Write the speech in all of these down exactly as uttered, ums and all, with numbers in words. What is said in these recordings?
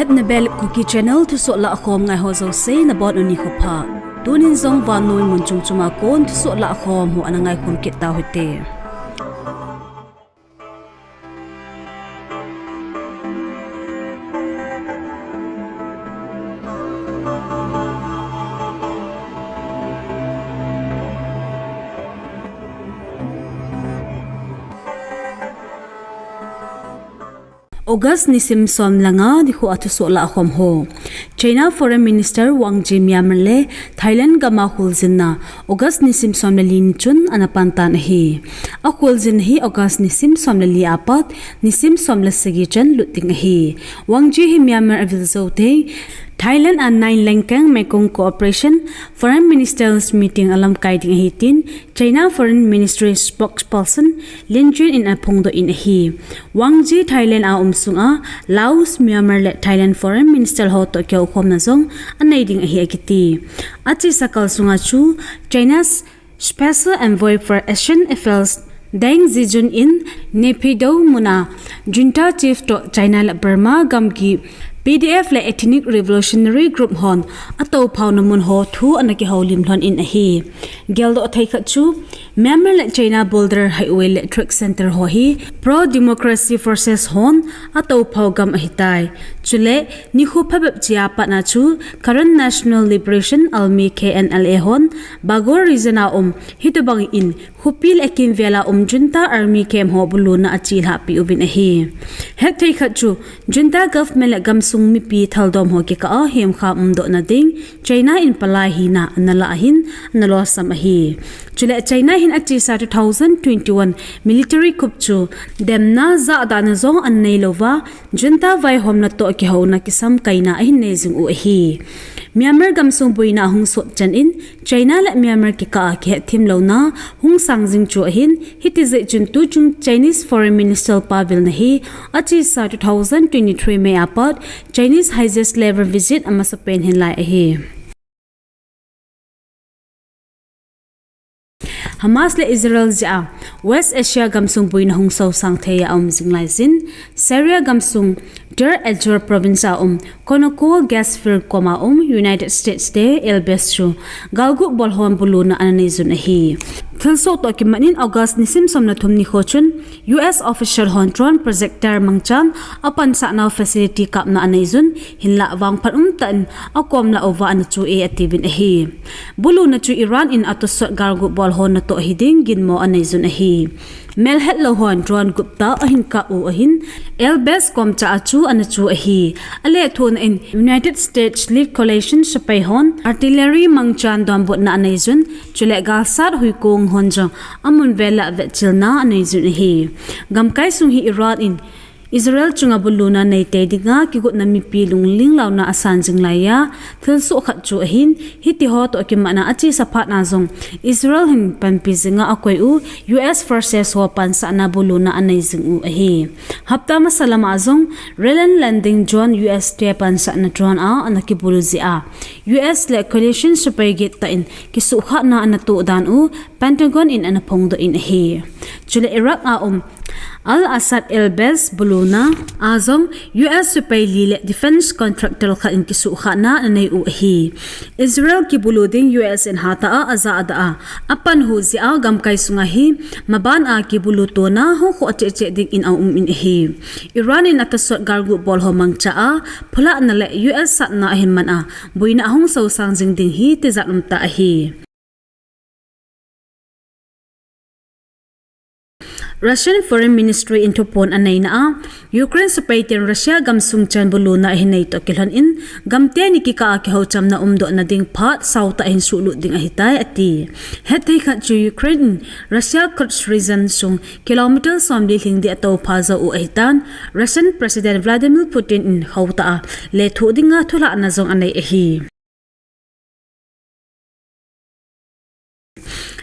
Etnabel Kuki Channel thusoh lahkhom ngai ho jouse nabonun nikho pha. Tunin jong vannoi mun chom chom a kon thusoh lahkhom ho ana ngaikhom kit tau hite. August nisim som le nga nikho a thusoh lahkhom ho. China Foreign Minister Wang Yi Myanmar le Thailand gam a kholjinna August nisim som le li ni chun ana pan tan ahi. Akholjinna hi August nisim som le li apat nisim som le sagi chan lut ding ahi. Wang Yi hi Myanmar avil jou thei Thailand a Nine Lengkeng Mekong Cooperation Foreign Ministers Meeting alamkai ding ahi tin China Foreign Ministry spokesperson Lin Jian in aphongdoh in ahi. Wang Yi Thailand a um sunga Laos, Myanmar le Thailand Foreign Minister ho toh kihoukhomna jong anei ding ahi akiti. Achesa kal sunga chu China's Special Envoy for Asian Affairs Deng Xijun in Naypyidaw muna Junta Chief toh China le Burma gam ki P D F le Ethnic Revolutionary Group hon atouphauna mun ho thu ana kihoulim lhon in ahi. Geldoh thei khat chu Myanmar le China border highway le trade center ho hi pro-democracy forces hon atouphau gam ahitai. Chule nikho phabep chea patna chu Karen National Liberation Army, K N L A hon Bago region a um hitobang in khopi le kimvel a um junta army camp ho buluna achelhah pi uvin ahi. Hetthei khat chu junta government le gamsung mipi thaldom ho kikah a hemkham umdohna ding China in palai hina ana lah ahin ana losam ahi. Chule China hin achesa two thousand twenty-one military coup chu demna jahdahna jong ana neilouva, junta vaihomna toh kihouna kisamkaina ahin nei jing u ahi. Myanmar gamsung boina ahung sot chan in China le Myanmar kikah a kihetthemlouna hung sang jing chu ahin, hiti jeh chun tuchung Chinese Foreign Minister pa vilna hi achesa two thousand twenty-three May apat Chinese highest level visit amasapen hinlai ahi. Hamas le Israel jeh a West Asia gamsung boina hung sosang thei a um jing laijin, Syria gamsung Deir ez-Zor province a um Conoco gas field koma um United States te Airbus chu galguh bol hon buluna ana neijun ahi. Thilsoh toh kimat in August nisim som le thum nikho chun U S official hon drone projectile mangchan apansatnau facility kapna aneijun, hinlah vangphat umtah in akom lah uva ana chu e atiuvin ahi. Buluna chu Iran in atosot galguh bol hon natoh hiding ginmo aneijun ahi. Melhetlou hon drone guptah ahin kap u ahin, Airbus komcha a chu ana chu ahi. Alethuhna in United States led coalition sepai hon artillery mangchan donbutna aneijun, chule galsat huikong hon jong amun vel a vetchilna aneijun ahi. Gamkai sung hi Iran in Israel chunga buluna neitei dinga kigotna mipi lungling launa asan jing laiya thilsoh khat chu ahin, hitiho toh kimatna achesa phatna jong Israel hin panpi jinga akoi u U S forces ho pansatna buluna anei jing u ahi. Hapta masa lama jong Roland landing zone U S te pansatna drone a ana kibulu jeh a U S le coalition sepai gittah in kisuhkhahna ana toh dan u Pentagon in ana phongdoh in ahi. Chule Iraq a um Al-Asad Airbus buluna a jong U S sepai li le defense contractor khat in kisuhkhahna ana nei u ahi. Israel kibulu ding U S in hatah a ajahdah a apanhu jeh a gamkai sunga hi maban a kibulu tona hung khoh cheh cheh dingin aum in ahi. Iran in atosot galguh bol ho mangcha a phulahna le U S satna ahin man a boina ahung sosang jing ding hi tijat umtah ahi. Russian Foreign Ministry in thupon aneina a, Ukraine sepai ten Russia gamsung chan buluna ahin nei toh kilhon in, gamteni kikah a kihouchamna umdohna ding phat sautah ahin suhlut ding ahitai ati. Hetthei khat chu Ukraine in Russia Kursk region sung kilometer somli lhing ding atoupha jou u ahitan, Russian President Vladimir Putin in houtah a lethuh dinga thulhahna jong anei ahi.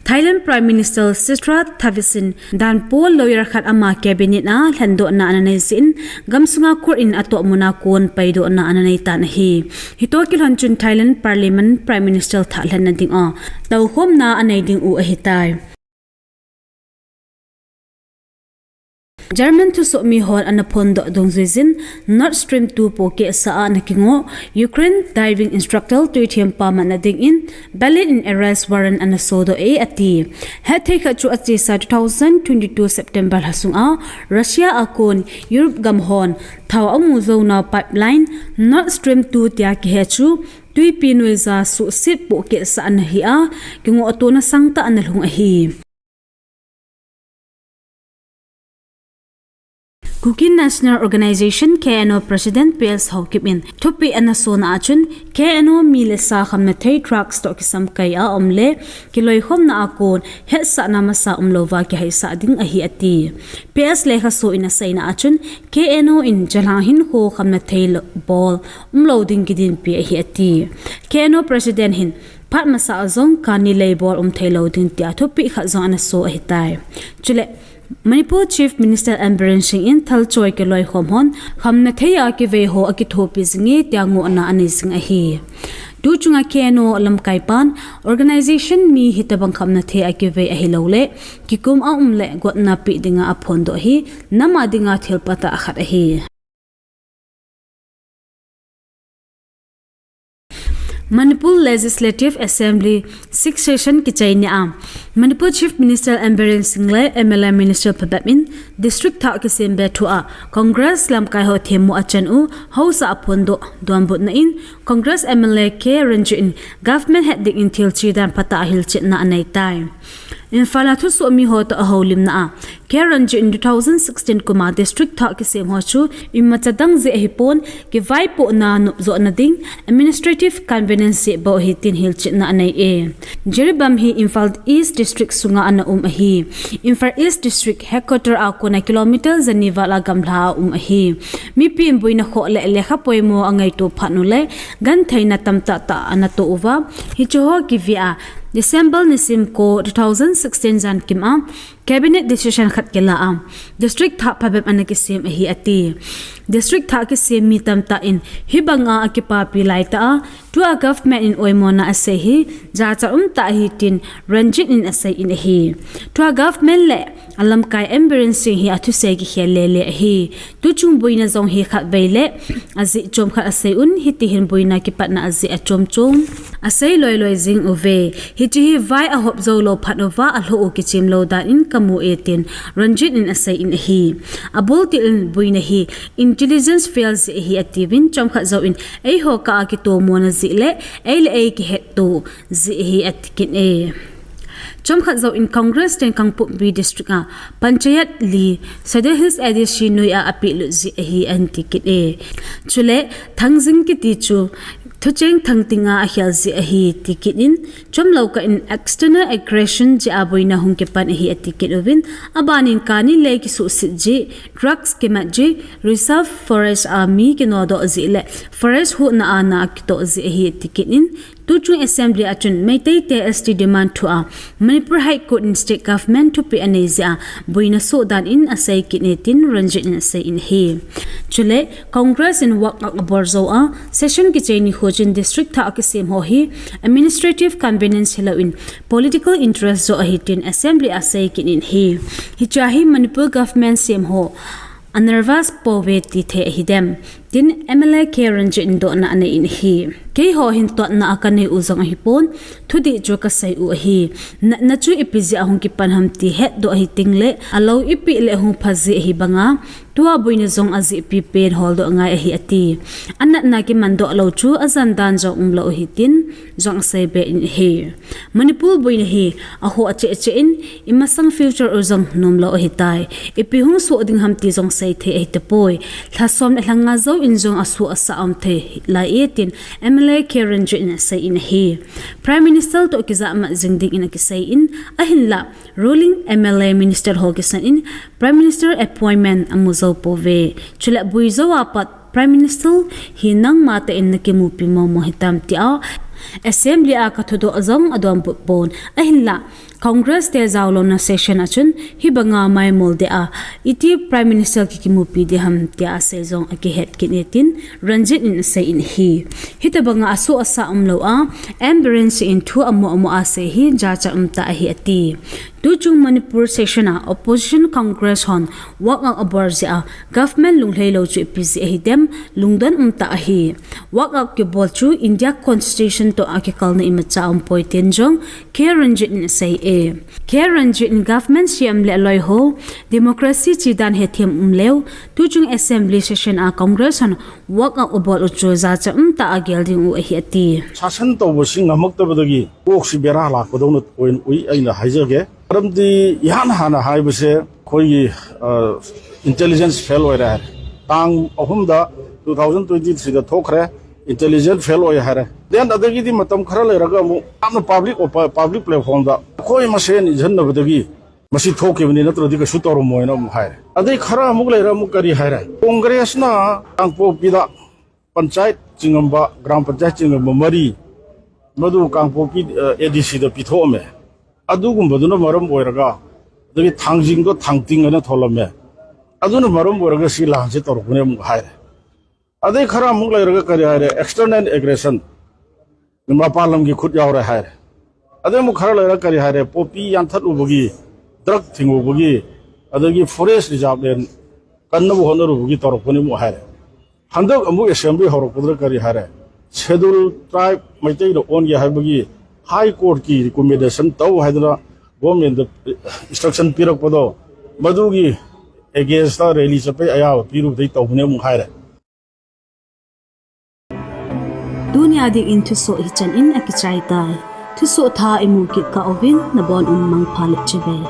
Thailand Prime Minister Srettha Thavisin danpo lawyer khat ama cabinet a lhendohna ana nei jeh in, gamsunga court in atohmuna kon paidohna ana neitan ahi. Hitoh kilhon chun Thailand Parliament Prime Minister thah lhenna dinga toukhomna anei ding u ahitai. German thusoh mi hon ana phondoh dungjuijin Nord Stream two pohkeh sa a ana kingoh Ukraine diving instructor tui thempa manna dingin Berlin in arrest warrant ana sodoh e ati. Hetthei khat chu achesa two thousand twenty-two September lha sunga Russia a kon Europe gam hon thao amu jouna pipeline Nord Stream two tia kihe chu tuipi noija suhset pohkeh sa ana hi a, kingoh tona sangtah ana lhung ahi. Kuki National Organization, K N O President P S Haokip in thupeh ana sona a chun K N O mi le sa khamna thei drugs toh kisamkai a um le kiloikhomna a kon hetsahna masa umlouva kihaisah ding ahi ati. P S lekhaso in aseina a chun K N O in chalhang hinkho khamna thei lo bol umlou ding kidinpi ahi ati. K N O President hin phat masa a jong kani lei bol um theilou ding tia thupeh khat jong ana so ahitai. Chule Manipur Chief Minister N Biren Singh in thalchoi kiloikhom hon khamna thei a kivei ho akithopi jinge tia ngohna anei jing ahi. Tuchunga K N O lamkai pan organization mi hitobang khamna thei a kivei ahilou le kikum a um le gotna peh dinga aphondoh hi nam a dinga thil patah khat ahi. Manipur Legislative Assembly six session kichai nia Manipur Chief Minister N Biren Singh le M L A minister phabep in district thah kisem be thu a Congress lamkai ho themmo achan u haosa aphondoh donbutna in Congress M L A K Ranjit in government het dingin thil chedan phatah a hilchetna aneitai. Imphal a thusoh mi ho toh ahoulimna a K Ranjit in two thousand sixteen kum a district thah kisem ho chu imacha dang jeh ahipon kivaipohna nopjohna ding administrative convenience jeh bou ahi tin hilchetna anei e. Jiribam hi Imphal East District sunga ana um ahi. Imphal East District headquarter a kona kilometer jani val a gamla a um ahi. Mipin boina khoh le lekha poimo angaito phat u le gentheina tamtah tah ana toh uva, hiche ho kive a December nisim ko two thousand sixteen jan kim a Cabinet decision khat kila a district thah phabep ana kisem ahi ati. District thah kisem mi tamtah in hibanga akipapi laitah a tua government in oimona asei hi jachat umtah ahi tin Ranjit in asei in ahi. Tua government le alamkai N Biren Singh hi athusei kikhel lele ahi. Tuchung boina jong hi khatvei le ajeh chomkhat asei un, hitihin boina kipatna ajeh achom chom asei loiloi jing uve. Hiche hi vai ahop joulou phat uva alhoh u kichemlou dan in kamu e tin Ranjit in asei in ahi. Abultil in boina hi intelligence fail jeh ahi atiuvin chomkhat jouvin eiho kah a kitomona jeh le ei le ei kihetto jeh ahi ati kit e. Chomkhat jouvin Congress ten Kangpokpi District a Panchayat li Sadar Hills A D C noi a apehlut jeh ahi anti kit e. Chule Thangjing kiti chu thucheng thangtinga akhel jeh ahi ti kit in chomlou kah in external aggression jeh a boina hung kipan ahi ati kit uvin, abanin kani lei kisuhset jeh, drugs kimat jeh, reserve forest a mi kinodoh jeh le forest huhna a na kitoh jeh ahi ati kit in, tuchung assembly a chun Meitei te S T demand thu a Manipur High Court in state government thupeh anei jeh a boina soh dan in asei kit e tin Ranjit in asei in ahi. Chule Congress in wakak abol jou a session kichai nikho chun district thah kisem ho hi administrative convenience hilouvin political interest joh ahi tin assembly a asei kit in ahi. Hichea hi Manipur government sem ho anervous pouve ti thei ahidem tin M L A K Ranjit in dohna anei in ahi. Keiho hin totna a kanei u jong ahipon, thudih chu kasei u ahi. Natna chu ipi jeh a hung kipan ham ti hetdoh ahi tengle alou ipeh le hung pha jeh ahi banga tua boina jong ajehpi pen holdoh ngai ahi ati. Anatna kimandoh lou chu ajan dan jong umlou ahi tin jong asei be in ahi. Manipur boina hi ahoh cheh cheh in imasang future u jong nomlou ahitai. Ipi hung soh ding ham ti jong sei thei ahitapoi. Lha som le lha nga jouvin jong asoh asah um thei lai e tin M L A K Ranjit in asei in ahi. Prime Minister toh kijahmat jing dingin akisei in, ahinla ruling M L A minister ho kisan in Prime Minister appointment amu jou pouve. Chule bui jou a pat Prime Minister hi nangma tah in nakimupi momo hitam tia assembly a kathudoh jong adonbut pon. Ahinla Congress te jaolouna session a chun hibanga maimol ding a, iti Prime Minister kikimupi ding ham tia asei jong akihet kit e tin Ranjit in asei in ahi. Hitabanga asoh asa umlou a, M Biren Singh in thu amu amu a asei hi jachat umtah ahi ati. Tuchung Manipur session a opposition Congress hon walkout abol jeh a government lunglhai lou chu ipi jeh ahi dem, lungdon umtah ahi. Walkout kibol chu India Constitution toh akikalna imacha aumpoi tin jong K Ranjit in asei e. K Ranjit in government siam le aloi ho democracy chidan hethem umleu, tuchung assembly session a Congress hon walkout abol u chu jachat umtah a gel ding u ahi ati. ꯁꯥꯁꯟ ꯇꯧꯕꯁꯤ ꯉꯝꯃꯛꯇꯕꯗꯒꯤ ꯀꯣꯛꯁꯤ ꯕꯦꯔꯥ ꯂꯥꯛꯄꯗꯧꯅ ꯑꯣꯏꯅ ꯎꯏ, ꯑꯩꯅ ꯍꯥꯏꯖꯒꯦ꯫ ꯃꯔꯝꯗꯤ ꯏꯍꯥꯟ ꯍꯥꯟꯅ ꯍꯥꯏꯕꯁꯦ ꯑꯩꯈꯣꯏꯒꯤ, ꯑ, intelligence fail ꯑꯣꯏꯔꯦ ꯍꯥꯏꯔꯦ꯫ ꯇꯥꯡ ꯑꯍꯨꯝꯗ two thousand twenty-threeꯗ ꯊꯣꯛꯈ꯭ꯔꯦ, intelligence fail ꯑꯣꯏ ꯍꯥꯏꯔꯦ꯫ Then ꯑꯗꯒꯤꯗꯤ ꯃꯇꯝ ꯈꯔ ꯂꯩꯔꯒ ꯑꯃꯨꯛ ꯌꯥꯝꯅ public ꯑꯣꯄ-, public platformꯗ ꯑꯩꯈꯣꯏ ꯃꯁꯦꯟ ꯏꯟꯖꯟꯅꯕꯗꯒꯤ ꯃꯁꯤ ꯊꯣꯛꯈꯤꯕꯅꯤ, ꯅꯠꯇ꯭ꯔꯗꯤ ꯀꯩꯁꯨ ꯇꯧꯔꯝꯃꯣꯏꯅ ꯑꯃꯨꯛ ꯍꯥꯏꯔꯦ꯫ ꯑꯗꯩ ꯈꯔ ꯑꯃꯨꯛ ꯂꯩꯔ ꯑꯃꯨꯛ ꯀꯔꯤ ꯍꯥꯏꯔꯦ? ꯀꯣꯡꯒ꯭ꯔꯦꯁꯅ ꯀꯥꯡꯄꯣꯛꯄꯤꯗ ꯄꯟꯆꯥꯌꯠ ꯆꯤꯡꯉꯝꯕ, ꯒ꯭ꯔꯥꯝ ꯄꯟꯆꯥꯌꯠ ꯆꯤꯡꯉꯝꯕ ꯃꯔꯤ, ꯃꯗꯨ ꯀꯥꯡꯄꯣꯛꯄꯤ, ꯑ, ADCꯗ ꯄꯤꯊꯣꯛꯑꯝꯃꯦ꯫ ꯑꯗꯨꯒꯨꯝꯕꯗꯨꯅ ꯃꯔꯝ ꯑꯣꯏꯔꯒ, ꯑꯗꯒꯤ ꯊꯥꯡꯖꯤꯡꯗꯣ ꯊꯥꯡꯇꯤꯡ ꯍꯥꯏꯅ ꯊꯣꯜꯂꯝꯃꯦ꯫ ꯑꯗꯨꯅ ꯃꯔꯝ ꯑꯣꯏꯔꯒ ꯁꯤ ꯂꯥꯟꯁꯦ ꯇꯧꯔꯛꯄꯅꯦ ꯑꯃꯨꯛ ꯍꯥꯏꯔꯦ꯫ ꯑꯗꯩ ꯈꯔ ꯑꯃꯨꯛ ꯂꯩꯔꯒ ꯀꯔꯤ ꯍꯥꯏꯔꯦ? External aggression, ꯃꯄꯥꯟ ꯂꯝꯒꯤ ꯈꯨꯠ ꯌꯥꯎꯔꯦ ꯍꯥꯏꯔꯦ꯫ ꯑꯗꯩ ꯑꯃꯨꯛ ꯈꯔ ꯂꯩꯔꯒ ꯀꯔꯤ ꯍꯥꯏꯔꯦ? ꯄꯣꯄꯤ ꯌꯥꯟꯊꯠꯂꯨꯕꯒꯤ, drug ꯊꯤꯡꯉꯨꯕꯒꯤ, ꯑꯗꯒꯤ forest reserve land ꯀꯟꯅꯕ ꯍꯣꯠꯅꯔꯨꯕꯒꯤ ꯇꯧꯔꯛꯄꯅꯤ ꯑꯃꯨꯛ ꯍꯥꯏꯔꯦ꯫ ꯍꯟꯗꯛ ꯑꯃꯨꯛ assembly ꯍꯧꯔꯛꯄꯗꯨꯗ ꯀꯔꯤ ꯍꯥꯏꯔꯦ? Schedule tribe ꯃꯩꯇꯩꯗ ꯑꯣꯟꯒꯦ ꯍꯥꯏꯕꯒꯤ high courtꯀꯤ recommendation ꯇꯧ ꯍꯥꯏꯗꯅ governmentꯗ instruction ꯄꯤꯔꯛꯄꯗꯣ, ꯃꯗꯨꯒꯤ againstꯇ rally ꯆꯠꯄꯩ ꯑꯌꯥꯕ ꯄꯤꯔꯨꯕꯗꯩ ꯇꯧꯕꯅꯦ ꯑꯃꯨꯛ ꯍꯥꯏꯔꯦ꯫ Tunia dingin thusoh hichan in akichai tai. Thusoh thah imu kit kah uvin nabon un mangpha le chibai.